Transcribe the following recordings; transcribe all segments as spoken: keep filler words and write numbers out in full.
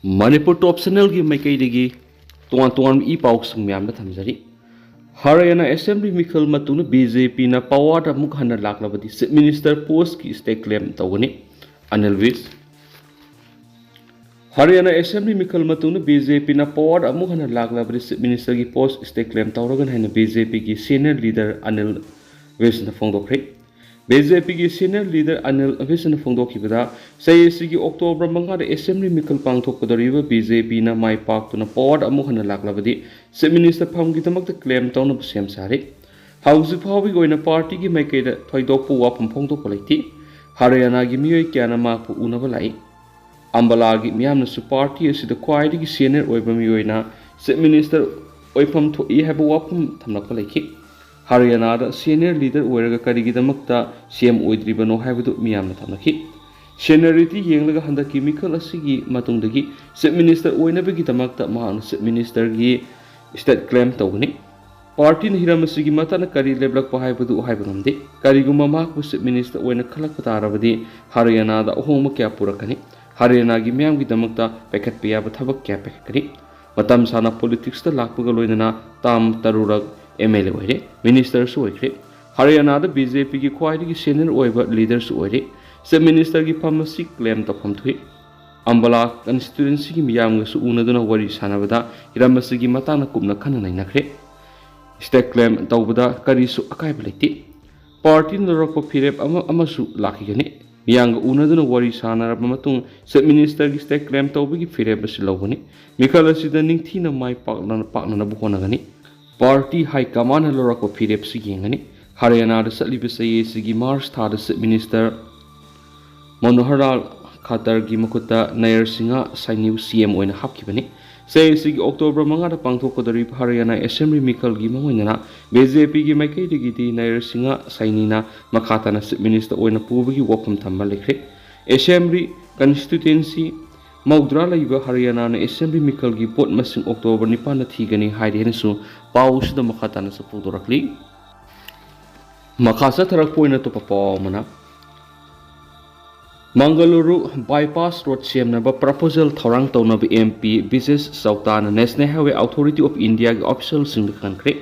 ꯃꯅꯤꯄꯨꯔ ꯇꯣꯞ ꯆꯦꯅꯦꯜꯒꯤ ꯃꯥꯏꯀꯩꯗꯒꯤ ꯇꯣꯉꯥꯟ ꯇꯣꯉꯥꯟꯕ ꯏ ꯄꯥꯎꯁꯤꯡ ꯃꯌꯥꯝꯗ ꯊꯝꯖꯔꯤ꯫ ꯍꯔꯤꯌꯥꯅꯥ ꯑꯦꯁꯦꯝꯕ꯭ꯂꯤ ꯃꯤꯈꯜ ꯃꯇꯨꯡꯗ ꯕꯤ ꯖꯦ ꯄꯤꯅ ꯄꯋꯥꯔꯗ ꯑꯃꯨꯛ ꯍꯟꯅ ꯂꯥꯛꯂꯕꯗꯤ ꯆꯤꯐ ꯃꯤꯅꯤꯁꯇꯔ ꯄꯣꯁꯀꯤ ꯁ꯭ꯇꯦ ꯀ꯭ꯂꯦꯝ ꯇꯧꯒꯅꯤ꯫ ꯑꯅꯤꯜ ꯕꯤꯖ꯫ ꯍꯔꯤꯌꯥꯅꯥ ꯑꯦꯁꯦꯝꯕ꯭ꯂꯤ ꯃꯤꯈꯜ ꯃꯇꯨꯡꯗ ꯕꯤ ꯖꯦ ꯄꯤꯅ ꯄꯋꯥꯔꯗ ꯑꯃꯨꯛ ꯍꯟꯅ ꯂꯥꯛꯂꯕꯗꯤ ꯆꯤꯐ ꯃꯤꯅꯤꯁꯇꯔꯒꯤ ꯄꯣꯁ ꯁ꯭ꯇꯦ ꯀ꯭ꯂꯦꯝ ꯇꯧꯔꯒꯅꯤ ꯍꯥꯏꯅ ꯕꯤ ꯖꯦ ꯄꯤꯒꯤ senior leader Anil ꯕꯤꯖꯅ ꯐꯣꯡꯗꯣꯛꯈ꯭ꯔꯦ꯫ B J ꯄꯤꯒꯤ ꯁꯤꯅꯤꯌꯔ ꯂꯤꯗꯔ ꯑꯅꯤꯜ ꯕꯤꯖꯅ ꯐꯣꯡꯗꯣꯛꯈꯤꯕꯗ, ꯆꯍꯤ ꯑꯁꯤꯒꯤ ꯑꯣꯛꯇꯣꯕꯔ ꯃꯉꯥꯗ ꯑꯦꯁꯦꯝꯕ꯭ꯂꯤ ꯃꯤꯈꯜ ꯄꯥꯡꯊꯣꯛꯀꯗꯧꯔꯤꯕ ꯕꯤ ꯖꯦ ꯄꯤꯅ ꯃꯥꯏ ꯄꯥꯛꯇꯨꯅ ꯄꯋꯥꯔꯗ ꯑꯃꯨꯛ ꯍꯟꯅ ꯂꯥꯛꯂꯕꯗꯤ ꯆꯤꯐ ꯃꯤꯅꯤꯁꯇꯔ ꯐꯝꯒꯤꯗꯃꯛꯇ ꯀ꯭ꯂꯦꯝ ꯇꯧꯅꯕ ꯁꯦꯝ ꯁꯥꯔꯤ꯫ ꯍꯧꯖꯤꯛ ꯐꯥꯎꯕꯒꯤ ꯑꯣꯏꯅ ꯄꯥꯔꯇꯤꯒꯤ ꯃꯥꯏꯀꯩꯗ ꯊꯣꯏꯗꯣꯛꯄ ꯋꯥꯐꯝ ꯐꯣꯡꯗꯣꯛꯄ ꯂꯩꯇꯦ꯫ ꯍꯔꯤꯌꯥꯅꯥꯒꯤ ꯃꯤꯑꯣꯏ ꯀꯌꯥꯅ ꯃꯍꯥꯛꯄꯨ ꯎꯅꯕ ꯂꯥꯛꯏ꯫ ꯑꯝꯕꯥꯂꯥꯒꯤ ꯃꯤꯌꯥꯝꯅꯁꯨ ꯄꯥꯔꯇꯤ ꯑꯁꯤꯗ ꯈ꯭ꯋꯥꯏꯗꯒꯤ ꯁꯤꯅꯤꯌꯔ ꯑꯣꯏꯕ ꯃꯤꯑꯣꯏꯅ ꯆꯤꯐ ꯃꯤꯅꯤꯁꯇꯔ ꯑꯣꯏꯐꯝ ꯊꯣꯛꯏ ꯍꯥꯏꯕ ꯋꯥꯐꯝ ꯊꯝꯂꯛꯄ ꯂꯩꯈꯤ꯫ ꯍꯔꯤꯌꯥꯅꯥꯗ ꯁꯤꯅꯤꯌꯔ ꯂꯤꯗꯔ ꯑꯣꯏꯔꯒ ꯀꯔꯤꯒꯤꯗꯃꯛꯇ ꯁꯤ ꯑꯦꯝ ꯑꯣꯏꯗ꯭ꯔꯤꯕꯅꯣ ꯍꯥꯏꯕꯗꯨ ꯃꯤꯌꯥꯝꯅ ꯊꯝꯅꯈꯤ꯫ ꯁꯤꯅꯤꯌꯔꯤꯇꯤ ꯌꯦꯡꯂꯒ ꯍꯟꯗꯛꯀꯤ ꯃꯤꯈꯜ ꯑꯁꯤꯒꯤ ꯃꯇꯨꯡꯗꯒꯤ ꯆꯤꯐ ꯃꯤꯅꯤꯁꯇꯔ ꯑꯣꯏꯅꯕꯒꯤꯗꯃꯛꯇ ꯃꯍꯥꯛꯅ ꯆꯤꯐ ꯃꯤꯅꯤꯁꯇꯔꯒꯤ ꯁ꯭ꯇꯦꯠ ꯀ꯭ꯂꯦꯝ ꯇꯧꯒꯅꯤ꯫ ꯄꯥꯔꯇꯤꯅ ꯍꯤꯔꯝ ꯑꯁꯤꯒꯤ ꯃꯇꯥꯡꯗ ꯀꯔꯤ ꯂꯦꯞꯂꯛꯄ ꯍꯥꯏꯕꯗꯨ ꯍꯥꯏꯕ ꯉꯝꯗꯦ꯫ ꯀꯔꯤꯒꯨꯝꯕ ꯃꯍꯥꯛꯄꯨ ꯆꯤꯐ ꯃꯤꯅꯤꯁꯇꯔ ꯑꯣꯏꯅ ꯈꯜꯂꯛꯄ ꯇꯥꯔꯕꯗꯤ ꯍꯔꯤꯌꯥꯅꯥꯗ ꯑꯍꯣꯡꯕ ꯀꯌꯥ ꯄꯨꯔꯛꯀꯅꯤ꯫ ꯍꯔꯤꯌꯥꯅꯥꯒꯤ ꯃꯤꯌꯥꯝꯒꯤꯗꯃꯛꯇ ꯄꯥꯏꯈꯠꯄ ꯌꯥꯕ ꯊꯕꯛ ꯀꯌꯥ ꯄꯥꯏꯈꯠꯀꯅꯤ꯫ ꯃꯇꯝ ꯁꯥꯡꯅ ꯄꯣꯂꯤꯇꯤꯛꯁꯇ ꯂꯥꯛꯄꯒ ꯂꯣꯏꯅꯅ ꯇꯥꯝ ꯇꯔꯨꯔꯛ ꯑꯦꯝ ꯑꯦꯜ ꯑꯦ ꯑꯣꯏꯔꯦ, ꯃꯤꯅꯤꯁꯇꯔꯁꯨ ꯑꯣꯏꯈ꯭ꯔꯦ꯫ ꯍꯔꯤꯌꯥꯅꯥꯗ ꯕꯤ ꯖꯦ ꯄꯤꯒꯤ ꯈ꯭ꯋꯥꯏꯗꯒꯤ ꯁꯦꯅꯤꯌꯔ ꯑꯣꯏꯕ ꯂꯤꯗꯔꯁꯨ ꯑꯣꯏꯔꯦ꯫ ꯆꯤꯐ ꯃꯤꯅꯤꯁꯇꯔꯒꯤ ꯐꯝ ꯑꯁꯤ ꯀ꯭ꯂꯦꯝ ꯇꯧꯐꯝ ꯊꯣꯛꯏ꯫ ꯑꯝꯕꯥꯂꯥ ꯀꯟꯁꯇꯤꯇ꯭ꯋꯦꯟꯁꯤꯒꯤ ꯃꯤꯌꯥꯝꯒꯁꯨ ꯎꯅꯗꯨꯅ ꯋꯥꯔꯤ ꯁꯥꯟꯅꯕꯗ ꯍꯤꯔꯝ ꯑꯁꯤꯒꯤ ꯃꯇꯥꯡꯗ ꯀꯨꯞꯅ ꯈꯟꯅ ꯅꯩꯅꯈ꯭ꯔꯦ꯫ ꯁ꯭ꯇꯦꯠ ꯀ꯭ꯂꯦꯝ ꯇꯧꯕꯗ ꯀꯔꯤꯁꯨ ꯑꯀꯥꯏꯕ ꯂꯩꯇꯦ꯫ ꯄꯥꯔꯇꯤꯅ ꯂꯧꯔꯛꯄ ꯐꯤꯔꯦꯞ ꯑꯃ ꯑꯃꯁꯨ ꯂꯥꯛꯈꯤꯒꯅꯤ꯫ ꯃꯤꯌꯥꯝꯒ ꯎꯅꯗꯨꯅ ꯋꯥꯔꯤ ꯁꯥꯟꯅꯔꯕ ꯃꯇꯨꯡ ꯆꯤꯐ ꯃꯤꯅꯤꯁꯇꯔꯒꯤ ꯁ꯭ꯇꯦꯠ ꯀ꯭ꯂꯦꯝ ꯇꯧꯕꯒꯤ ꯐꯤꯔꯦꯞ ꯑꯁꯤ ꯂꯧꯒꯅꯤ꯫ ꯃꯤꯈꯜ ꯑꯁꯤꯗ ꯅꯤꯡꯊꯤꯅ ꯃꯥꯏ ꯄꯥꯛꯅ-, ꯄꯥꯛꯅꯅꯕ ꯍꯣꯠꯅꯒꯅꯤ꯫ ꯄꯥꯔꯇꯤ ꯍꯥꯏ ꯀꯃꯥꯟꯅ ꯂꯧꯔꯛꯄ ꯐꯤꯔꯦꯞꯁꯨ ꯌꯦꯡꯒꯅꯤ꯫ ꯍꯔꯤꯌꯥꯅꯥꯗ ꯆꯠꯂꯤꯕ ꯆꯍꯤ ꯑꯁꯤꯒꯤ ꯃꯥꯔꯆ ꯊꯥꯗ ꯆꯤꯐ ꯃꯤꯅꯤꯁꯇꯔ ꯃꯅꯣꯍꯔ ꯂꯥꯜ ꯈꯠꯇꯔꯒꯤ ꯃꯈꯨꯠꯇ ꯅꯌꯔ ꯁꯤꯡꯍ ꯁꯥꯏꯅꯤꯕꯨ ꯁꯤ ꯑꯦꯝ ꯑꯣꯏꯅ ꯍꯥꯞꯈꯤꯕꯅꯤ꯫ ꯆꯍꯤ ꯑꯁꯤꯒꯤ ꯑꯣꯛꯇꯣꯕꯔ ꯃꯉꯥꯗ ꯄꯥꯡꯊꯣꯛꯀꯗꯧꯔꯤꯕ ꯍꯔꯤꯌꯥꯅꯥ ꯑꯦꯁꯦꯝꯕ꯭ꯂꯤ ꯃꯤꯈꯜꯒꯤ ꯃꯥꯡꯑꯣꯏꯅꯅ ꯕꯤ ꯖꯦ ꯄꯤꯒꯤ ꯃꯥꯏꯀꯩꯗꯒꯤꯗꯤ ꯅꯌꯔ ꯁꯤꯡꯍ ꯁꯥꯏꯅꯤꯅ ꯃꯈꯥ ꯇꯥꯅ ꯆꯤꯐ ꯃꯤꯅꯤꯁꯇꯔ ꯑꯣꯏꯅ ꯄꯨꯕꯒꯤ ꯋꯥꯐꯝ ꯊꯝꯕ ꯂꯩꯈ꯭ꯔꯦ꯫ ꯑꯦꯁꯦꯝꯕ꯭ꯂꯤ ꯀꯟꯁꯇꯤꯇ꯭ꯋꯦꯟꯁꯤ ꯃꯧꯗ꯭ꯔꯥ ꯂꯩꯕ ꯍꯔꯤꯌꯥꯅꯥꯅ ꯑꯦꯁꯦꯝꯕ꯭ꯂꯤ ꯃꯤꯈꯜꯒꯤ ꯚꯣꯠ ꯃꯁꯤꯡ ꯑꯣꯛꯇꯣꯕꯔ ꯅꯤꯄꯥꯟꯗ ꯊꯤꯒꯅꯤ ꯍꯥꯏꯔꯤ ꯍꯥꯏꯅꯁꯨ ꯄꯥꯎ ꯑꯁꯤꯗ ꯃꯈꯥ ꯇꯥꯅꯁꯨ ꯐꯣꯡꯗꯣꯔꯛꯂꯤ꯫ ꯃꯈꯥ ꯆꯠꯊꯔꯛꯄ ꯑꯣꯏꯅ ꯑꯇꯣꯞꯄ ꯄꯥꯎ ꯑꯃꯅ, ꯃꯪꯒꯂꯨꯔꯨ ꯕꯥꯏꯄꯥꯁ ꯔꯣꯗ ꯁꯦꯝꯅꯕ ꯄ꯭ꯔꯄꯣꯖꯦꯜ ꯊꯧꯔꯥꯡ ꯇꯧꯅꯕ ꯑꯦꯝ ꯄꯤ ꯕꯤꯖꯦꯁ ꯆꯧꯇꯥꯅ ꯅꯦꯁꯅꯦꯜ ꯍꯥꯏꯋꯦ ꯑꯣꯊꯣꯔꯤꯇꯤ ꯑꯣꯐ ꯏꯟꯗꯤꯌꯥꯒꯤ ꯑꯣꯐꯤꯁꯤꯌꯦꯜꯁꯤꯡꯗ ꯈꯪꯍꯟꯈ꯭ꯔꯦ꯫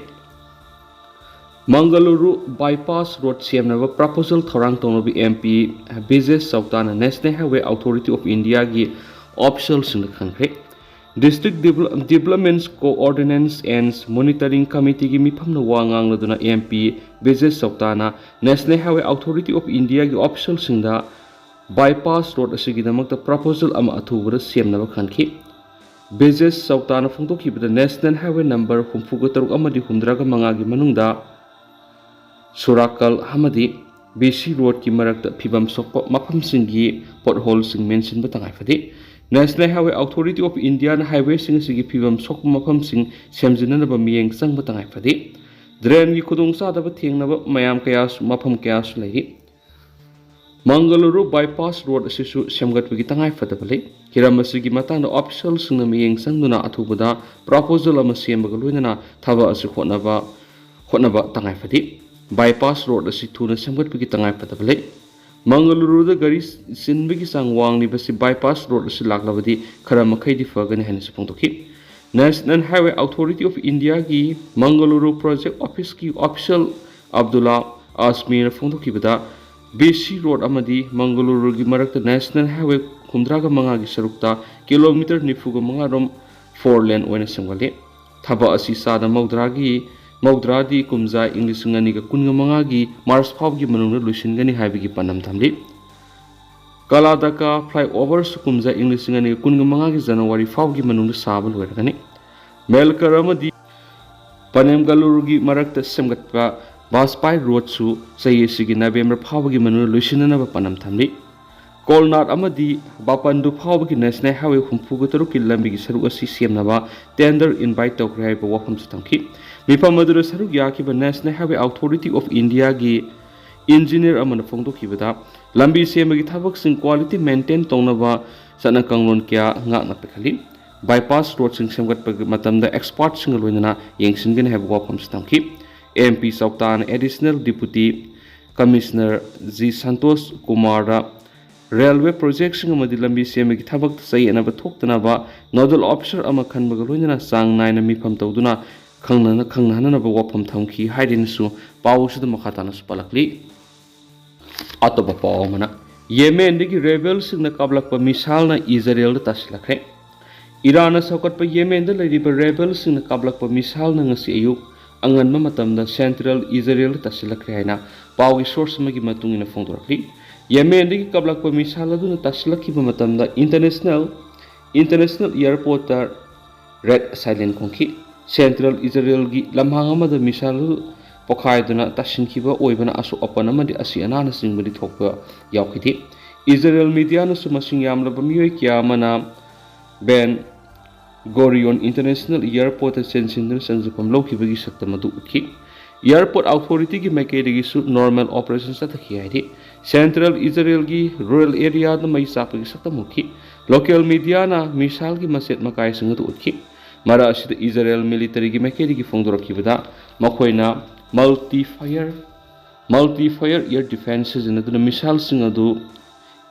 ꯃꯪꯒꯂꯨꯔꯨ ꯕꯥꯏꯄꯥꯁ ꯔꯣꯗ ꯁꯦꯝꯅꯕ ꯄ꯭ꯔꯄꯣꯖꯦꯜ ꯊꯧꯔꯥꯡ ꯇꯧꯅꯕ ꯑꯦꯝ ꯄꯤ ꯕꯤꯖꯦꯁ ꯆꯧꯇꯥꯅ ꯅꯦꯁꯅꯦꯜ ꯍꯥꯏꯋꯦ ꯑꯣꯊꯣꯔꯤꯇꯤ ꯑꯣꯐ ꯏꯟꯗꯤꯌꯥꯒꯤ ꯑꯣꯐꯤꯁꯤꯌꯦꯜꯁꯤꯡꯗ ꯈꯪꯍꯟꯈ꯭ꯔꯦ꯫ District Developments Coordination and Monitoring Committeeꯒꯤ ꯃꯤꯐꯝꯅ ꯋꯥ ꯉꯥꯡꯂꯗꯨꯅ ꯑꯦꯝ ꯄꯤ ꯕꯤꯖꯦꯁ ꯆꯧꯇꯥꯅ ꯅꯦꯁꯅꯦꯜ ꯍꯥꯏꯋꯦ ꯑꯣꯊꯣꯔꯤꯇꯤ ꯑꯣꯐ ꯏꯟꯗꯤꯌꯥꯒꯤ ꯑꯣꯐꯤꯁꯤꯌꯦꯜꯁꯤꯡꯗ ꯕꯥꯏꯄꯥꯁ ꯔꯣꯗ ꯑꯁꯤꯒꯤꯗꯃꯛꯇ ꯄ꯭ꯔꯄꯣꯖꯦꯜ ꯑꯃ ꯑꯊꯨꯕꯗ ꯁꯦꯝꯅꯕ ꯈꯟꯈꯤ꯫ ꯕꯤꯖꯦꯁ ꯆꯧꯇꯥꯅ ꯐꯣꯡꯗꯣꯛꯈꯤꯕꯗ ꯅꯦꯁꯅꯦꯜ ꯍꯥꯏꯋꯦ ꯅꯝꯕꯔ ꯍꯨꯝꯐꯨꯒ ꯇꯔꯨꯛ ꯑꯃꯗꯤ ꯍꯨꯝꯗ꯭ꯔꯥꯒ ꯃꯉꯥꯒꯤ ꯃꯅꯨꯡꯗ ꯁꯨꯔꯥꯀꯜ ꯑꯃꯗꯤ ꯕꯤ ꯁꯤ ꯔꯣꯗꯀꯤ ꯃꯔꯛꯇ ꯐꯤꯕꯝ ꯁꯣꯛꯄ ꯃꯐꯝꯁꯤꯡꯒꯤ ꯄꯣꯠꯍꯣꯜꯁꯤꯡ ꯃꯦꯟꯁꯤꯟꯕ ꯇꯉꯥꯏ ꯐꯗꯦ꯫ ꯅꯦꯁꯅꯦꯜ ꯍꯥꯏꯋꯦ ꯑꯣꯊꯣꯔꯤꯇꯤ ꯑꯣꯐ ꯏꯟꯗꯤꯌꯥꯅ ꯍꯥꯏꯋꯦꯁꯤꯡ ꯑꯁꯤꯒꯤ ꯐꯤꯕꯝ ꯁꯣꯛꯄ ꯃꯐꯝꯁꯤꯡ ꯁꯦꯝꯖꯤꯟꯅꯅꯕ ꯃꯤꯠꯌꯦꯡ ꯆꯪꯕ ꯇꯉꯥꯏ ꯐꯗꯦ꯫ ꯗ꯭ꯔꯦꯟꯒꯤ ꯈꯨꯗꯣꯡꯆꯥꯗꯕ ꯊꯦꯡꯅꯕ ꯃꯌꯥꯝ ꯀꯌꯥꯁꯨ, ꯃꯐꯝ ꯀꯌꯥꯁꯨ ꯂꯩꯔꯤ꯫ ꯃꯪꯒꯂꯨꯔꯨ ꯕꯥꯏꯄꯥꯁ ꯔꯣꯗ ꯑꯁꯤꯁꯨ ꯁꯦꯝꯒꯠꯄꯒꯤ ꯇꯉꯥꯏ ꯐꯗꯕ ꯂꯩ꯫ ꯍꯤꯔꯝ ꯑꯁꯤꯒꯤ ꯃꯇꯥꯡꯗ ꯑꯣꯐꯤꯁꯤꯌꯦꯜꯁꯤꯡꯅ ꯃꯤꯠꯌꯦꯡ ꯆꯪꯗꯨꯅ ꯑꯊꯨꯕꯗ ꯄ꯭ꯔꯄꯣꯖꯦꯜ ꯑꯃ ꯁꯦꯝꯕꯒ ꯂꯣꯏꯅꯅ ꯊꯕꯛ ꯑꯁꯤ ꯍꯣꯠꯅꯕ, ꯍꯣꯠꯅꯕ ꯇꯉꯥꯏ ꯐꯗꯦ꯫ ꯕꯥꯏꯄꯥꯁ ꯔꯣꯗ ꯑꯁꯤ ꯊꯨꯅ ꯁꯦꯝꯒꯠꯄꯒꯤ ꯇꯉꯥꯏ ꯐꯗꯕ ꯂꯩ꯫ ꯃꯪꯒꯂꯨꯔꯨꯗ ꯒꯥꯔꯤ ꯆꯤꯟꯕꯒꯤ ꯆꯥꯡ ꯋꯥꯡꯂꯤꯕꯁꯤ ꯕꯥꯏꯄꯥꯁ ꯔꯣꯗ ꯑꯁꯤ ꯂꯥꯛꯂꯕꯗꯤ ꯈꯔ ꯃꯈꯩꯗꯤ ꯐꯒꯅꯤ ꯍꯥꯏꯅꯁꯨ ꯐꯣꯡꯗꯣꯛꯈꯤ꯫ ꯅꯦꯁꯅꯦꯜ ꯍꯥꯏꯋꯦ ꯑꯣꯊꯣꯔꯤꯇꯤ ꯑꯣꯐ ꯏꯟꯗꯤꯌꯥꯒꯤ ꯃꯪꯒꯂꯨꯔꯨ ꯄ꯭ꯔꯣꯖꯦꯛ ꯑꯣꯐꯤꯁꯀꯤ official Abdulla ꯑꯁꯃꯤꯔꯅ ꯐꯣꯡꯗꯣꯛꯈꯤꯕꯗ, B C road ꯑꯃꯗꯤ ꯃꯪꯒꯂꯨꯔꯨꯒꯤ ꯃꯔꯛꯇ ꯅꯦꯁꯅꯦꯜ ꯍꯥꯏꯋꯦ ꯍꯨꯝꯗ꯭ꯔꯥꯒ ꯃꯉꯥꯒꯤ ꯁꯔꯨꯛꯇ ꯀꯤꯂꯣꯃꯤꯇꯔ ꯅꯤꯐꯨꯒ ꯃꯉꯥ ꯔꯣꯝ ꯐꯣꯔ ꯂꯦꯟ ꯑꯣꯏꯅ ꯁꯦꯝꯒꯠꯂꯤ꯫ ꯊꯕꯛ ꯑꯁꯤ ꯆꯥꯗ ꯃꯧꯗ꯭ꯔꯥꯒꯤ, ꯃꯧꯗ꯭ꯔꯥꯗꯤ ꯀꯨꯝꯖꯥ ꯏꯪ ꯂꯤꯁꯤꯡ ꯑꯅꯤꯒ ꯀꯨꯟꯒ ꯃꯉꯥꯒꯤ ꯃꯥꯔꯆ ꯐꯥꯎꯒꯤ ꯃꯅꯨꯡꯗ ꯂꯣꯏꯁꯤꯟꯒꯅꯤ ꯍꯥꯏꯕꯒꯤ ꯄꯥꯟꯗꯝ ꯊꯝꯂꯤ꯫ ꯀꯂꯥꯗꯀꯥ ꯐ꯭ꯂꯥꯏꯑꯣꯚꯔꯁꯨ ꯀꯨꯝꯖꯥ ꯏꯪ ꯂꯤꯁꯤꯡ ꯑꯅꯤꯒ ꯀꯨꯟꯒ ꯃꯉꯥꯒꯤ ꯖꯅꯋꯥꯔꯤ ꯐꯥꯎꯒꯤ ꯃꯅꯨꯡꯗ ꯁꯥꯕ ꯂꯣꯏꯔꯒꯅꯤ꯫ ꯃꯦꯜꯀꯔ ꯑꯃꯗꯤ ꯄꯅꯦꯝꯒꯂꯨꯔꯨꯒꯤ ꯃꯔꯛꯇ ꯁꯦꯝꯒꯠꯄ ꯕꯥꯖꯄꯥꯏ ꯔꯣꯗꯁꯨ ꯆꯍꯤ ꯑꯁꯤꯒꯤ ꯅꯕꯦꯝꯕꯔ ꯐꯥꯎꯕꯒꯤ ꯃꯅꯨꯡꯗ ꯂꯣꯏꯁꯤꯟꯅꯅꯕ ꯄꯥꯟꯗꯝ ꯊꯝꯂꯤ꯫ ꯀꯣꯜꯅꯥꯠ ꯑꯃꯗꯤ ꯕꯥꯄꯟꯗꯨ ꯐꯥꯎꯕꯒꯤ ꯅꯦꯁꯅꯦꯜ ꯍꯥꯏꯋꯦ ꯍꯨꯝꯐꯨꯒ ꯇꯔꯨꯛꯀꯤ ꯂꯝꯕꯤꯒꯤ ꯁꯔꯨꯛ ꯑꯁꯤ ꯁꯦꯝꯅꯕ ꯇꯦꯟꯗꯔ ꯏꯟꯚꯥꯏꯠ ꯇꯧꯈ꯭ꯔꯦ ꯍꯥꯏꯕ ꯋꯥꯐꯝꯁꯨ ꯊꯝꯈꯤ꯫ ꯃꯤꯐꯝ ꯑꯗꯨꯗ ꯁꯔꯨꯛ ꯌꯥꯈꯤꯕ ꯅꯦꯁꯅꯦꯜ ꯍꯥꯏꯋꯦ ꯑꯣꯊꯣꯔꯤꯇꯤ ꯑꯣꯐ ꯏꯟꯗꯤꯌꯥꯒꯤ ꯏꯟꯖꯤꯅꯤꯌꯔ ꯑꯃꯅ ꯐꯣꯡꯗꯣꯛꯈꯤꯕꯗ, ꯂꯝꯕꯤ ꯁꯦꯝꯕꯒꯤ ꯊꯕꯛꯁꯤꯡ ꯀ꯭ꯋꯥꯂꯤꯇꯤ ꯃꯦꯟꯇꯦꯟ ꯇꯧꯅꯕ ꯆꯠꯅ ꯀꯥꯡꯂꯣꯟ ꯀꯌꯥ ꯉꯥꯛꯅ ꯄꯤꯈꯠꯂꯤ꯫ ꯕꯥꯏꯄꯥꯁ ꯔꯣꯗꯁꯤꯡ ꯁꯦꯝꯒꯠꯄꯒꯤ ꯃꯇꯝꯗ ꯑꯦꯛꯁꯄꯥꯔꯠꯁꯤꯡꯒ ꯂꯣꯏꯅꯅ ꯌꯦꯡꯁꯤꯟꯒꯅꯤ ꯍꯥꯏꯕ ꯋꯥꯐꯝꯁꯨ ꯊꯝꯈꯤ꯫ ꯑꯦꯝ ꯄꯤ ꯆꯧꯇꯥꯅ additional deputy commissioner G Santosh ꯀꯨꯃꯥꯔꯗ ꯔꯦꯜꯋꯦ ꯄ꯭ꯔꯣꯖꯦꯛꯁꯤꯡ ꯑꯃꯗꯤ ꯂꯝꯕꯤ ꯁꯦꯝꯕꯒꯤ ꯊꯕꯛꯇ ꯆꯌꯦꯠꯅꯕ ꯊꯣꯛꯇꯅꯕ ꯅꯣꯗꯜ ꯑꯣꯐꯤꯁꯔ ꯑꯃ ꯈꯟꯕꯒ ꯂꯣꯏꯅꯅ ꯆꯥꯡ ꯅꯥꯏꯅ ꯃꯤꯐꯝ ꯇꯧꯗꯨꯅ ꯈꯪꯅꯅ ꯈꯪꯅꯍꯟꯅꯅꯕ ꯋꯥꯐꯝ ꯊꯝꯈꯤ ꯍꯥꯏꯗꯨꯅꯁꯨ ꯄꯥꯎ ꯑꯁꯤꯗ ꯃꯈꯥ ꯇꯥꯅꯁꯨ ꯄꯜꯂꯛꯂꯤ꯫ ꯑꯇꯣꯞꯄ ꯄꯥꯎ ꯑꯃꯅ, ꯌꯦꯃꯦꯟꯗꯒꯤ ꯔꯦꯕꯦꯜꯁꯤꯡꯅ ꯀꯥꯞꯂꯛꯄ ꯃꯤꯁꯥꯏꯜꯅ ꯏꯖꯔꯦꯜꯗ ꯇꯥꯁꯤꯜꯂꯛꯈ꯭ꯔꯦ꯫ ꯏꯔꯥꯟꯅ ꯁꯧꯒꯠꯄ ꯌꯦꯃꯦꯟꯗ ꯂꯩꯔꯤꯕ ꯔꯦꯕꯦꯜꯁꯤꯡꯅ ꯀꯥꯞꯂꯛꯄ ꯃꯤꯁꯥꯏꯜꯅ ꯉꯁꯤ ꯑꯌꯨꯛ ꯑꯉꯟꯕ ꯃꯇꯝꯗ ꯁꯦꯟꯇ꯭ꯔꯦꯜ ꯏꯖꯔꯦꯜꯗ ꯇꯥꯁꯤꯜꯂꯛꯈ꯭ꯔꯦ ꯍꯥꯏꯅ ꯄꯥꯎꯒꯤ ꯁꯣꯔꯁ ꯑꯃꯒꯤ ꯃꯇꯨꯡ ꯏꯟꯅ ꯐꯣꯡꯗꯣꯔꯛꯂꯤ꯫ ꯌꯦꯃꯦꯟꯗꯒꯤ ꯀꯥꯞꯂꯛꯄ ꯃꯤꯁꯥꯏꯜ ꯑꯗꯨꯅ ꯇꯥꯁꯤꯜꯂꯛꯈꯤꯕ ꯃꯇꯝꯗ ꯏꯟꯇꯔꯅꯦꯁꯅꯦꯜ ꯏꯟꯇꯔꯅꯦꯁꯅꯦꯜ ꯏꯌꯥꯔꯄꯣꯔꯠꯇ ꯔꯦꯗ ꯁꯥꯏꯂꯦꯟ ꯈꯣꯡꯈꯤ꯫ ꯁꯦꯟꯇ꯭ꯔꯦꯜ ꯏꯖꯔꯦꯜꯒꯤ ꯂꯝꯍꯥꯡ ꯑꯃꯗ ꯃꯤꯁꯥꯏꯜ ꯑꯗꯨ ꯄꯣꯈꯥꯏꯗꯨꯅ ꯇꯥꯁꯤꯟꯈꯤꯕ ꯑꯣꯏꯕꯅ ꯑꯁꯣꯛ ꯑꯄꯟ ꯑꯃꯗꯤ ꯑꯁꯤ ꯑꯅꯥꯅꯆꯤꯡꯕꯗꯤ ꯊꯣꯛꯄ ꯌꯥꯎꯈꯤꯗꯦ꯫ ꯏꯖꯔꯦꯜ ꯃꯤꯗꯤꯌꯥꯅꯁꯨ ꯃꯁꯤꯡ ꯌꯥꯝꯂꯕ ꯃꯤꯑꯣꯏ ꯀꯌꯥ ꯑꯃꯅ ꯕꯦꯟ ꯒꯣꯔꯤꯌꯣꯟ ꯏꯟꯇꯔꯅꯦꯁꯅꯦꯜ ꯏꯌꯥꯔꯄꯣꯔꯠꯇ ꯆꯦꯟꯁꯤꯟꯗꯨꯅ ꯆꯪꯖꯐꯝ ꯂꯧꯈꯤꯕꯒꯤ ꯁꯛꯇꯝ ꯑꯗꯨ ꯎꯠꯈꯤ꯫ ꯏꯌꯥꯔꯄꯣꯔꯠ ꯑꯣꯊꯣꯔꯤꯇꯤꯒꯤ ꯃꯥꯏꯀꯩꯗꯒꯤꯁꯨ ꯅꯣꯔꯃꯦꯜ ꯑꯣꯄꯔꯦꯁꯟ ꯆꯠꯊꯈꯤ ꯍꯥꯏꯔꯤ꯫ ꯁꯦꯟꯇ꯭ꯔꯦꯜ ꯏꯖꯔꯦꯜꯒꯤ ꯔꯨꯔꯦꯜ ꯑꯦꯔꯤꯌꯥꯗ ꯃꯩ ꯆꯥꯛꯄꯒꯤ ꯁꯛꯇꯝ ꯎꯠꯈꯤ꯫ ꯂꯣꯀꯦꯜ ꯃꯤꯗꯤꯌꯥꯅ ꯃꯤꯁꯥꯏꯜꯒꯤ ꯃꯆꯦꯠ ꯃꯀꯥꯏꯁꯤꯡ ꯑꯗꯨ ꯎꯠꯈꯤ꯫ ꯃꯔꯛ ꯑꯁꯤꯗ ꯏꯖꯔꯦꯜ ꯃꯤꯂꯤꯇꯔꯤꯒꯤ ꯃꯥꯏꯀꯩꯗꯒꯤ ꯐꯣꯡꯗꯣꯔꯛꯈꯤꯕꯗ ꯃꯈꯣꯏꯅ multi Fire multi Fire year defence ꯁꯤꯖꯤꯟꯅꯗꯨꯅ ꯃꯤꯁꯥꯏꯜꯁꯤꯡ ꯑꯗꯨ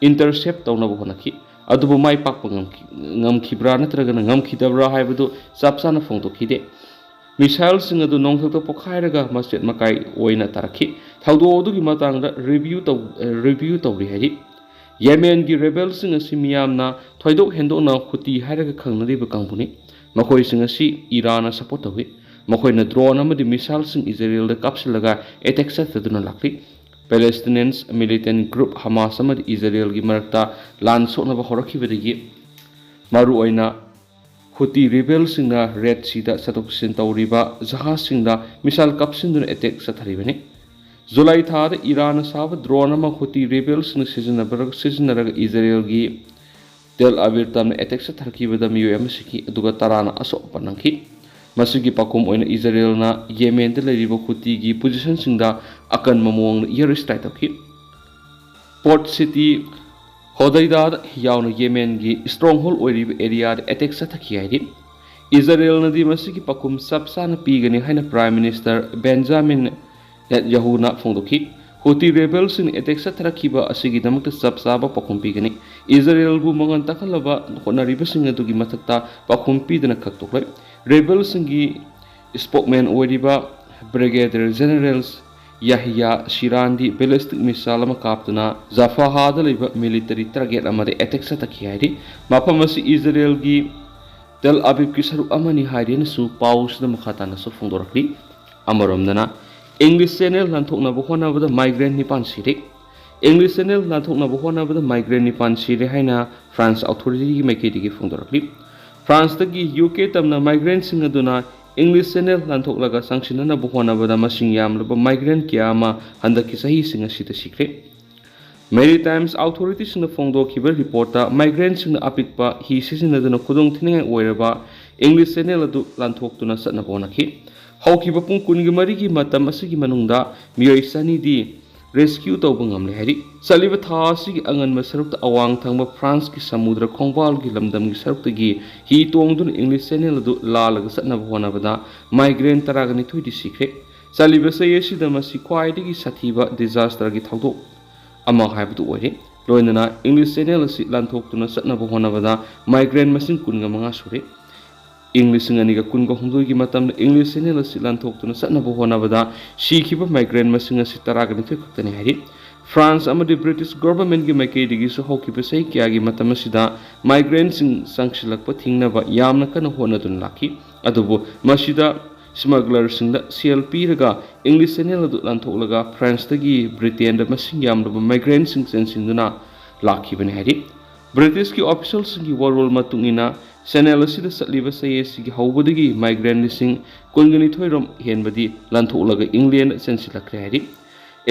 ꯏꯟꯇꯔꯁꯦꯞ ꯇꯧꯅꯕ ꯍꯣꯠꯅꯈꯤ꯫ ꯑꯗꯨꯕꯨ ꯃꯥꯏ ꯄꯥꯛꯄ ꯉꯝꯈꯤ-, ꯉꯝꯈꯤꯕ꯭ꯔꯥ ꯅꯠꯇ꯭ꯔꯒꯅ ꯉꯝꯈꯤꯗꯕ꯭ꯔꯥ ꯍꯥꯏꯕꯗꯨ ꯆꯞ ꯆꯥꯅ ꯐꯣꯡꯗꯣꯛꯈꯤꯗꯦ꯫ ꯃꯤꯁꯥꯏꯜꯁꯤꯡ ꯑꯗꯨ ꯅꯣꯡꯊꯛꯇ ꯄꯣꯈꯥꯏꯔꯒ ꯃꯆꯦꯠ ꯃꯀꯥꯏ ꯑꯣꯏꯅ ꯇꯥꯔꯛꯈꯤ꯫ ꯊꯧꯗꯣꯛ ꯑꯗꯨꯒꯤ ꯃꯇꯥꯡꯗ ꯔꯤꯚꯤꯌꯨ ꯇꯧ-, ꯑ, ꯔꯤꯚꯤꯌꯨ ꯇꯧꯔꯤ ꯍꯥꯏꯔꯤ꯫ ꯌꯦꯃꯦꯟꯒꯤ ꯔꯦꯕꯦꯜꯁꯤꯡ ꯑꯁꯤ ꯃꯤꯌꯥꯝꯅ ꯊꯣꯏꯗꯣꯛ ꯍꯦꯟꯗꯣꯛꯅ ꯍꯨꯇꯤ ꯍꯥꯏꯔꯒ ꯈꯪꯅꯔꯤꯕ ꯀꯥꯡꯕꯨꯅꯤ꯫ ꯃꯈꯣꯏꯁꯤꯡ ꯑꯁꯤ ꯏꯔꯥꯟꯅ ꯁꯄꯣꯔꯠ ꯇꯧꯏ꯫ ꯃꯈꯣꯏꯅ ꯗ꯭ꯔꯣꯟ ꯑꯃꯗꯤ ꯃꯤꯁꯥꯏꯜꯁꯤꯡ ꯏꯖꯔꯦꯜꯗ ꯀꯥꯞꯁꯤꯜꯂꯒ ꯑꯦꯇꯦꯛ ꯆꯠꯊꯗꯨꯅ ꯂꯥꯛꯂꯤ꯫ ꯄꯦꯂꯦꯁꯇꯤꯅꯤꯌꯟꯁ ꯃꯤꯂꯤꯇꯦꯟ ꯒ꯭ꯔꯨꯞ ꯍꯃꯥꯁ ꯑꯃꯗꯤ ꯏꯖꯔꯦꯜꯒꯤ ꯃꯔꯛꯇ ꯂꯥꯟ ꯁꯣꯛꯅꯕ ꯍꯧꯔꯛꯈꯤꯕꯗꯒꯤ ꯃꯔꯨꯑꯣꯏꯅ ꯍꯨꯇꯤ ꯔꯦꯕꯦꯜꯁꯤꯡꯅ ꯔꯦꯗ ꯁꯤꯗ ꯆꯠꯊꯣꯛ ꯆꯠꯁꯤꯟ ꯇꯧꯔꯤꯕ ꯖꯍꯥꯖꯁꯤꯡꯗ ꯃꯤꯁꯥꯏꯜ ꯀꯥꯞꯁꯤꯟꯗꯨꯅ ꯑꯦꯇꯦꯛ ꯆꯠꯊꯔꯤꯕꯅꯤ꯫ ꯖꯨꯂꯥꯏ ꯊꯥꯗ ꯏꯔꯥꯟꯅ ꯁꯥꯕ ꯗ꯭ꯔꯣꯟ ꯑꯃ ꯍꯨꯇꯤ ꯔꯦꯕꯦꯜꯁꯤꯡꯅ ꯁꯤꯖꯤꯟꯅꯕ-, ꯁꯤꯖꯤꯟꯅꯔꯒ ꯏꯖꯔꯦꯜꯒꯤ ꯇꯦꯜ ꯑꯕꯤꯔ ꯇꯝꯅ ꯑꯦꯇꯦꯛ ꯆꯠꯊꯔꯛꯈꯤꯕꯗ ꯃꯤꯑꯣꯏ ꯑꯃ ꯁꯤꯈꯤ, ꯑꯗꯨꯒ ꯇꯔꯥꯅ ꯑꯁꯣꯛ ꯑꯄꯟ ꯅꯪꯈꯤ꯫ ꯃꯁꯤꯒꯤ ꯄꯥꯎꯈꯨꯝ ꯑꯣꯏꯅ ꯏꯖꯔꯦꯜꯅ ꯌꯦꯃꯦꯟꯗ ꯂꯩꯔꯤꯕ ꯍꯨꯇꯤꯒꯤ ꯄꯣꯖꯤꯁꯟꯁꯤꯡꯗ ꯑꯀꯟꯕ ꯃꯑꯣꯡꯗ ꯏꯌꯔ ꯁ꯭ꯇ꯭ꯔꯥꯏꯛ ꯇꯧꯈꯤ꯫ ꯄꯣꯔꯠ ꯁꯤꯇꯤ ꯍꯣꯗꯩꯗꯥꯗ ꯌꯥꯎꯅ ꯌꯦꯃꯦꯟꯒꯤ ꯁ꯭ꯇ꯭ꯔꯣꯡꯍꯣꯜ ꯑꯣꯏꯔꯤꯕ ꯑꯦꯔꯤꯌꯥꯗ ꯑꯦꯇꯦꯛ ꯆꯠꯊꯈꯤ ꯍꯥꯏꯔꯤ꯫ ꯏꯖꯔꯦꯜꯅꯗꯤ ꯃꯁꯤꯒꯤ ꯄꯥꯎꯈꯨꯝ ꯆꯞ ꯆꯥꯅ ꯄꯤꯒꯅꯤ ꯍꯥꯏꯅ ꯄ꯭ꯔꯥꯏꯝ ꯃꯤꯅꯤꯁꯇꯔ ꯕꯦꯟꯖꯥꯃꯤꯟ ꯅꯦꯇꯟꯌꯥꯍꯨꯅ ꯐꯣꯡꯗꯣꯛꯈꯤ꯫ ꯍꯨꯇꯤ ꯔꯦꯕꯦꯜꯁꯤꯡꯅ ꯑꯦꯇꯦꯛ ꯆꯠꯊꯔꯛꯈꯤꯕ ꯑꯁꯤꯒꯤꯗꯃꯛꯇ ꯆꯞ ꯆꯥꯕ ꯄꯥꯎꯈꯨꯝ ꯄꯤꯒꯅꯤ꯫ ꯏꯖꯔꯦꯜꯕꯨ ꯃꯉꯥꯜ ꯇꯥꯛꯍꯜꯂꯕ ꯍꯣꯠꯅꯔꯤꯕꯁꯤꯡ ꯑꯗꯨꯒꯤ ꯃꯊꯛꯇ ꯄꯥꯎꯈꯨꯝ ꯄꯤꯗꯅ ꯈꯛ ꯇꯣꯛꯂꯣꯏ꯫ ꯔꯦꯕꯦꯜꯁꯤꯡꯒꯤ ꯏꯁꯄꯣꯛꯃꯦꯟ ꯑꯣꯏꯔꯤꯕ ꯕ꯭ꯔꯤꯒꯦꯗꯤꯌꯔ ꯖꯦꯅꯔꯦꯜ ꯌꯥꯍꯤꯌꯥ ꯁꯤꯔꯥꯟꯗꯤ ꯕꯦꯂꯤꯁꯇꯤꯛ ꯃꯤꯁꯥꯏꯜ ꯑꯃ ꯀꯥꯞꯇꯨꯅ ꯖꯐꯥꯍꯥꯗ ꯂꯩꯕ ꯃꯤꯂꯤꯇꯔꯤ ꯇꯥꯔꯒꯦꯠ ꯑꯃꯗ ꯑꯦꯇꯦꯛ ꯆꯠꯊꯈꯤ ꯍꯥꯏꯔꯤ꯫ ꯃꯐꯝ ꯑꯁꯤ ꯏꯖꯔꯦꯜꯒꯤ ꯇꯦꯜ ꯑꯕꯤꯕꯀꯤ ꯁꯔꯨꯛ ꯑꯃꯅꯤ ꯍꯥꯏꯔꯦꯅꯁꯨ ꯄꯥꯎꯁꯤꯗ ꯃꯈꯥ ꯇꯥꯅꯁꯨ ꯐꯣꯡꯗꯣꯔꯛꯂꯤ꯫ ꯑꯃꯔꯣꯝꯗꯅ, ꯏꯪꯂꯤꯁ ꯆꯦꯅꯦꯜ ꯂꯥꯟꯊꯣꯛꯅꯕ ꯍꯣꯠꯅꯕꯗ ꯃꯥꯏꯒ꯭ꯔꯦꯟ ꯅꯤꯄꯥꯟ ꯁꯤꯔꯦ꯫ ꯏꯪꯂꯤꯁ ꯆꯦꯅꯦꯜ ꯂꯥꯟꯊꯣꯛꯅꯕ ꯍꯣꯠꯅꯕꯗ ꯃꯥꯏꯒ꯭ꯔꯦꯟ ꯅꯤꯄꯥꯟ ꯁꯤꯔꯦ ꯍꯥꯏꯅ ꯐ꯭ꯔꯥꯟꯁ ꯑꯣꯊꯣꯔꯤꯇꯤꯒꯤ ꯃꯥꯏꯀꯩꯗꯒꯤ ꯐꯣꯡꯗꯣꯔꯛꯂꯤ꯫ ꯐ꯭ꯔꯥꯟꯁꯇꯒꯤ ꯌꯨ ꯀꯦ ꯇꯝꯅ ꯃꯥꯏꯒ꯭ꯔꯦꯟꯁꯤꯡ ꯑꯗꯨꯅ ꯏꯪꯂꯤꯁ ꯆꯦꯅꯦꯜ ꯂꯥꯟꯊꯣꯛꯂꯒ ꯆꯪꯁꯤꯟꯅꯅꯕ ꯍꯣꯠꯅꯕꯗ ꯃꯁꯤꯡ ꯌꯥꯝꯂꯕ ꯃꯥꯏꯒ꯭ꯔꯦꯟ ꯀꯌꯥ ꯑꯃ ꯍꯟꯗꯛꯀꯤ ꯆꯍꯤꯁꯤꯡ ꯑꯁꯤꯗ ꯁꯤꯈ꯭ꯔꯦ꯫ ꯃꯦꯔꯤꯇꯥꯏꯝꯁ ꯑꯣꯊꯣꯔꯤꯇꯤꯁꯤꯡꯅ ꯐꯣꯡꯗꯣꯛꯈꯤꯕ ꯔꯤꯄꯣꯔꯠꯇ ꯃꯥꯏꯒ꯭ꯔꯦꯟꯁꯤꯡꯅ ꯑꯄꯤꯛꯄ ꯍꯤ ꯁꯤꯖꯤꯟꯅꯗꯨꯅ ꯈꯨꯗꯣꯡꯊꯤꯅꯤꯡꯉꯥꯏ ꯑꯣꯏꯔꯕ ꯏꯪꯂꯤꯁ ꯆꯦꯅꯦꯜ ꯑꯗꯨ ꯂꯥꯟꯊꯣꯛꯇꯨꯅ ꯆꯠꯅꯕ ꯍꯣꯠꯅꯈꯤ꯫ ꯍꯧꯈꯤꯕ ꯄꯨꯡ ꯀꯨꯟꯒ ꯃꯔꯤꯒꯤ ꯃꯇꯝ ꯑꯁꯤꯒꯤ ꯃꯅꯨꯡꯗ ꯃꯤꯑꯣꯏ ꯆꯅꯤꯗꯤ ꯔꯦꯁꯀ꯭ꯌꯨ ꯇꯧꯕ ꯉꯝꯂꯦ ꯍꯥꯏꯔꯤ꯫ ꯆꯠꯂꯤꯕ ꯊꯥ ꯑꯁꯤꯒꯤ ꯑꯉꯟꯕ ꯁꯔꯨꯛꯇ ꯑꯋꯥꯡ ꯊꯪꯕ ꯐ꯭ꯔꯥꯟꯁꯀꯤ ꯁꯃꯨꯗ꯭ꯔ ꯈꯣꯡꯕꯥꯜꯒꯤ ꯂꯝꯗꯝꯒꯤ ꯁꯔꯨꯛꯇꯒꯤ ꯍꯤ ꯇꯣꯡꯗꯨꯅ ꯏꯪꯂꯤꯁ ꯆꯦꯅꯦꯜ ꯑꯗꯨ ꯂꯥꯜꯂꯒ ꯆꯠꯅꯕ ꯍꯣꯠꯅꯕꯗ ꯃꯥꯏꯒ꯭ꯔꯦꯟ ꯇꯔꯥꯒ ꯅꯤꯊꯣꯏꯗꯤ ꯁꯤꯈ꯭ꯔꯦ꯫ ꯆꯠꯂꯤꯕ ꯆꯍꯤ ꯑꯁꯤꯗ ꯃꯁꯤ ꯈ꯭ꯋꯥꯏꯗꯒꯤ ꯁꯥꯊꯤꯕ ꯗꯤꯖꯥꯁꯇꯔꯒꯤ ꯊꯧꯗꯣꯛ ꯑꯃ ꯍꯥꯏꯕꯗꯨ ꯑꯣꯏꯔꯦ꯫ ꯂꯣꯏꯅꯅ ꯏꯪꯂꯤꯁ ꯆꯦꯅꯦꯜ ꯑꯁꯤ ꯂꯥꯟꯊꯣꯛꯇꯨꯅ ꯆꯠꯅꯕ ꯍꯣꯠꯅꯕꯗ ꯃꯥꯏꯒ꯭ꯔꯦꯟ ꯃꯁꯤꯡ ꯀꯨꯟꯒ ꯃꯉꯥ ꯁꯨꯔꯦ꯫ ꯏꯪ ꯂꯤꯁꯤꯡ ꯑꯅꯤꯒ ꯀꯨꯟꯒ ꯍꯨꯝꯗꯣꯏꯒꯤ ꯃꯇꯝꯗ ꯏꯪꯂꯤꯁ ꯆꯦꯅꯦꯜ ꯑꯁꯤ ꯂꯥꯟꯊꯣꯛꯇꯨꯅ ꯆꯠꯅꯕ ꯍꯣꯠꯅꯕꯗ ꯁꯤꯈꯤꯕ ꯃꯥꯏꯒ꯭ꯔꯦꯟ ꯃꯁꯤꯡ ꯑꯁꯤ ꯇꯔꯥꯒ ꯅꯤꯊꯣꯏ ꯈꯛꯇꯅꯤ ꯍꯥꯏꯔꯤ꯫ ꯐ꯭ꯔꯥꯟꯁ ꯑꯃꯗꯤ ꯕ꯭ꯔꯤꯇꯤꯁ ꯒꯣꯚꯔꯟꯃꯦꯟꯠꯀꯤ ꯃꯥꯏꯀꯩꯗꯒꯤꯁꯨ ꯍꯧꯈꯤꯕ ꯆꯍꯤ ꯀꯌꯥꯒꯤ ꯃꯇꯝ ꯑꯁꯤꯗ ꯃꯥꯏꯒ꯭ꯔꯦꯟꯁꯤꯡ ꯆꯪꯁꯤꯜꯂꯛꯄ ꯊꯤꯡꯅꯕ ꯌꯥꯝꯅ ꯀꯟꯅ ꯍꯣꯠꯅꯗꯨꯅ ꯂꯥꯛꯈꯤ꯫ ꯑꯗꯨꯕꯨ ꯃꯁꯤꯗ ꯁ꯭ꯃꯒꯂꯔꯁꯤꯡꯗ ꯁꯦꯜ ꯄꯤꯔꯒ ꯏꯪꯂꯤꯁ ꯆꯦꯅꯦꯜ ꯑꯗꯨ ꯂꯥꯟꯊꯣꯛꯂꯒ ꯐ꯭ꯔꯥꯟꯁꯇꯒꯤ ꯕ꯭ꯔꯤꯇꯦꯟꯗ ꯃꯁꯤꯡ ꯌꯥꯝꯂꯕ ꯃꯥꯏꯒ꯭ꯔꯦꯟꯁꯤꯡ ꯆꯦꯟꯁꯤꯟꯗꯨꯅ ꯂꯥꯛꯈꯤꯕꯅꯤ ꯍꯥꯏꯔꯤ꯫ ꯕ꯭ꯔꯤꯇꯤꯁꯀꯤ ꯑꯣꯐꯤꯁꯤꯌꯦꯜꯁꯤꯡꯒꯤ ꯋꯥꯔꯣꯜ ꯃꯇꯨꯡ ꯏꯟꯅ, ꯆꯦꯅꯦꯜ ꯑꯁꯤꯗ ꯆꯠꯂꯤꯕ ꯆꯍꯤ ꯑꯁꯤꯒꯤ ꯍꯧꯕꯗꯒꯤ ꯃꯥꯏꯒ꯭ꯔꯦꯟ ꯂꯤꯁꯤꯡ ꯀꯨꯟꯒ ꯅꯤꯊꯣꯏ ꯔꯣꯝ ꯍꯦꯟꯕꯗꯤ ꯂꯥꯟꯊꯣꯛꯂꯒ ꯏꯪꯂꯦꯟꯗ ꯆꯦꯟꯁꯤꯜꯂꯛꯈ꯭ꯔꯦ ꯍꯥꯏꯔꯤ꯫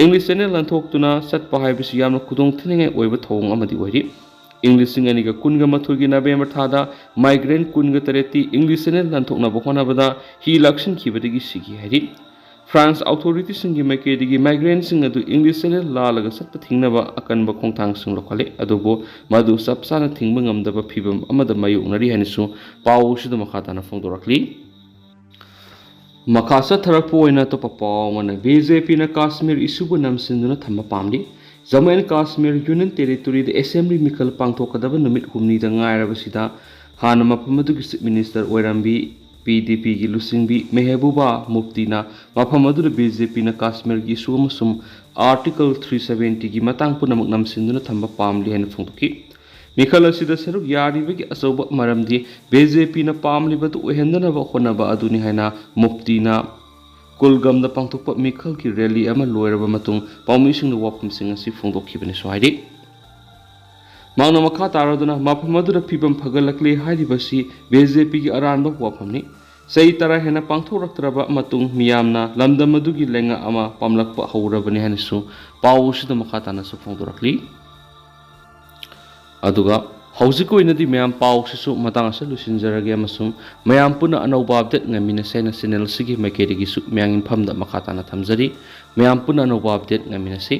ꯏꯪꯂꯤꯁ ꯆꯦꯅꯦꯜ ꯂꯥꯟꯊꯣꯛꯇꯨꯅ ꯆꯠꯄ ꯍꯥꯏꯕꯁꯤ ꯌꯥꯝꯅ ꯈꯨꯗꯣꯡꯊꯤꯅꯤꯡꯉꯥꯏ ꯑꯣꯏꯕ ꯊꯧꯑꯣꯡ ꯑꯃꯗꯤ ꯑꯣꯏꯔꯤ꯫ ꯏꯪ ꯂꯤꯁꯤꯡ ꯑꯅꯤꯒ ꯀꯨꯟꯒ ꯃꯥꯊꯣꯏꯒꯤ ꯅꯕꯦꯝꯕꯔ ꯊꯥꯗ ꯃꯥꯏꯒ꯭ꯔꯦꯟ ꯀꯨꯟꯒ ꯇꯔꯦꯠꯇꯤ ꯏꯪꯂꯤꯁ ꯆꯦꯅꯦꯜ ꯂꯥꯟꯊꯣꯛꯅꯕ ꯍꯣꯠꯅꯕꯗ ꯍꯤ ꯂꯥꯛꯁꯤꯟꯈꯤꯕꯗꯒꯤ ꯁꯤꯈꯤ ꯍꯥꯏꯔꯤ꯫ ꯐ꯭ꯔꯥꯟꯁ ꯑꯣꯊꯣꯔꯤꯇꯤꯁꯤꯡꯒꯤ ꯃꯥꯏꯀꯩꯗꯒꯤ ꯃꯥꯏꯒ꯭ꯔꯦꯟꯁꯤꯡ ꯑꯗꯨ ꯏꯪꯂꯤꯁ ꯆꯦꯅꯦꯜ ꯂꯥꯜꯂꯒ ꯆꯠꯄ ꯊꯤꯡꯅꯕ ꯑꯀꯟꯕ ꯈꯣꯡꯊꯥꯡꯁꯤꯡ ꯂꯧꯈꯠꯂꯤ, ꯑꯗꯨꯕꯨ ꯃꯗꯨ ꯆꯞ ꯆꯥꯅ ꯊꯤꯡꯕ ꯉꯝꯗꯕ ꯐꯤꯚꯝ ꯑꯃꯗ ꯃꯥꯌꯣꯛꯅꯔꯤ ꯍꯥꯏꯅꯁꯨ ꯄꯥꯎ ꯑꯁꯤꯗ ꯃꯈꯥ ꯇꯥꯅ ꯐꯣꯡꯗꯣꯔꯛꯂꯤ꯫ ꯃꯈꯥ ꯆꯠꯊꯔꯛꯄ ꯑꯣꯏꯅ ꯑꯇꯣꯞꯄ ꯄꯥꯎ ꯑꯃꯅ, ꯕꯤ ꯖꯦ ꯄꯤꯅ ꯀꯥꯁꯃꯤꯔ ꯏꯁꯨꯕꯨ ꯅꯝꯁꯤꯟꯗꯨꯅ ꯊꯝꯕ ꯄꯥꯝꯂꯤ꯫ ꯖꯝꯃꯨ ꯑꯦꯟ ꯀꯥꯁꯃꯤꯔ ꯌꯨꯅꯤꯌꯟ ꯇꯦꯔꯤꯇꯣꯔꯤꯗ ꯑꯦꯁꯦꯝꯕ꯭ꯂꯤ ꯃꯤꯈꯜ ꯄꯥꯡꯊꯣꯛꯀꯗꯕ ꯅꯨꯃꯤꯠ ꯍꯨꯝꯅꯤꯗ ꯉꯥꯏꯔꯕꯁꯤꯗ, ꯍꯥꯟꯅ ꯃꯐꯝ ꯑꯗꯨꯒꯤ ꯆꯤꯐ ꯃꯤꯅꯤꯁꯇꯔ ꯑꯣꯏꯔꯝꯕꯤ ꯄꯤ ꯗꯤ ꯄꯤꯒꯤ ꯂꯨꯆꯤꯡꯕꯤ ꯃꯦꯍꯕꯨꯕꯥ ꯃꯨꯐꯇꯤꯅ ꯃꯐꯝ ꯑꯗꯨꯗ ꯕꯤ ꯖꯦ ꯄꯤꯅ ꯀꯥꯁꯃꯤꯔꯒꯤ ꯏꯁꯨ ꯑꯃꯁꯨꯡ ꯑꯥꯔꯇꯤꯀꯜ ꯊ꯭ꯔꯤ ꯁꯕꯦꯟꯇꯤꯒꯤ ꯃꯇꯥꯡ ꯄꯨꯝꯅꯃꯛ ꯅꯝꯁꯤꯟꯗꯨꯅ ꯊꯝꯕ ꯄꯥꯝꯂꯤ ꯍꯥꯏꯅ ꯐꯣꯡꯗꯣꯛꯈꯤ꯫ ꯃꯤꯈꯜ ꯑꯁꯤꯗ ꯁꯔꯨꯛ ꯌꯥꯔꯤꯕꯒꯤ ꯑꯆꯧꯕ ꯃꯔꯝꯗꯤ ꯕꯤ ꯖꯦ ꯄꯤꯅ ꯄꯥꯝꯂꯤꯕꯗꯨ ꯑꯣꯏꯍꯟꯗꯅꯕ ꯍꯣꯠꯅꯕ ꯑꯗꯨꯅꯤ ꯍꯥꯏꯅ ꯃꯨꯐꯇꯤꯅ ꯀꯨꯜꯒꯝꯗ ꯄꯥꯡꯊꯣꯛꯄ ꯃꯤꯈꯜꯒꯤ ꯔꯦꯂꯤ ꯑꯃ ꯂꯣꯏꯔꯕ ꯃꯇꯨꯡ ꯄꯥꯎꯃꯤꯁꯤꯡꯗ ꯋꯥꯐꯝꯁꯤꯡ ꯑꯁꯤ ꯐꯣꯡꯗꯣꯛꯈꯤꯕꯅꯤꯁꯨ ꯍꯥꯏꯔꯤ꯫ ꯃꯍꯥꯛꯅ ꯃꯈꯥ ꯇꯥꯔꯗꯨꯅ ꯃꯐꯝ ꯑꯗꯨꯗ ꯐꯤꯕꯝ ꯐꯒꯠꯂꯛꯂꯦ ꯍꯥꯏꯔꯤꯕꯁꯤ ꯕꯤ ꯖꯦ ꯄꯤꯒꯤ ꯑꯔꯥꯟꯕ ꯋꯥꯐꯝꯅꯤ꯫ ꯆꯍꯤ ꯇꯔꯥ ꯍꯦꯟꯅ ꯄꯥꯡꯊꯣꯛꯂꯛꯇ꯭ꯔꯕ ꯃꯇꯨꯡ ꯃꯤꯌꯥꯝꯅ ꯂꯝꯗꯝ ꯑꯗꯨꯒꯤ ꯂꯩꯉꯥꯛ ꯑꯃ ꯄꯥꯝꯂꯛꯄ ꯍꯧꯔꯕꯅꯤ ꯍꯥꯏꯅꯁꯨ ꯄꯥꯎ ꯑꯁꯤꯗ ꯃꯈꯥ ꯇꯥꯅꯁꯨ ꯐꯣꯡꯗꯣꯔꯛꯂꯤ꯫ ꯑꯗꯨꯒ ꯍꯧꯖꯤꯛꯀꯤ ꯑꯣꯏꯅꯗꯤ ꯃꯌꯥꯝ ꯄꯥꯎꯁꯤꯁꯨ ꯃꯇꯥꯡ ꯑꯁꯤꯗ ꯂꯣꯏꯁꯤꯟꯖꯔꯒꯦ ꯑꯃꯁꯨꯡ ꯃꯌꯥꯝ ꯄꯨꯟꯅ ꯑꯅꯧꯕ ꯑꯞꯗꯦꯠ ꯉꯥꯏꯃꯤꯟꯅꯁꯦ ꯍꯥꯏꯅ ꯆꯦꯅꯦꯜ ꯑꯁꯤꯒꯤ ꯃꯥꯏꯀꯩꯗꯒꯤꯁꯨ ꯃꯌꯥꯝꯒꯤ ꯃꯐꯝꯗ ꯃꯈꯥ ꯇꯥꯅ ꯊꯝꯖꯔꯤ꯫ ꯃꯌꯥꯝ ꯄꯨꯟꯅ ꯑꯅꯧꯕ ꯑꯞꯗꯦꯠ ꯉꯥꯏꯃꯤꯟꯅꯁꯤ꯫